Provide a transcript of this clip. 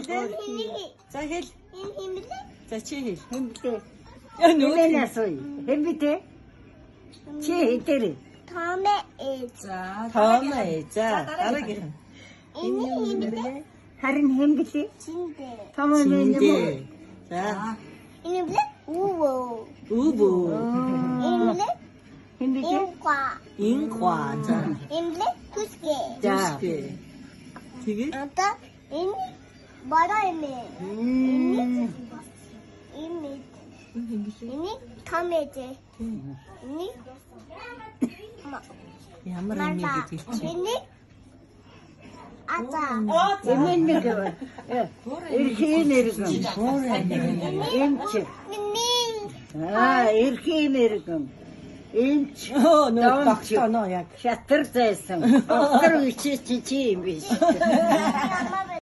блэ? За, хэл. Энэ хэн блэ? За, чи хэл. Хэн блэ? Нөө. Нөө асууя. Хэн бэ? Чи хэн дээр? Томэ ээж. За. Тоомоо ээ. За, дараагийнх нь. Энэ хэн блэ? Харин хэн блэ? Чиндэ. Томоо юм уу? Чиндээ. За, Энэ блэ? Өвөө. өвөө. Энэ блэ? Хэн блэ? Инква. Инхва. За. Энэ блэ? Түсгэ. За. Тэгээ. Тэгээ. Одоо энэ бороо юм. Мм. Энэ энэ том ээж. Энэ Ямар эмээ гэж хэлчих. Энэ Ата. Эмээ нэг. Эрхийн эргэн. Эмч. Миний Аа, эрхийн эргэн. Эмч. Өө, нөө Домч. тогтооно яг. Шатар зайсан. Доктор үчи чи чи юм биш. намаа.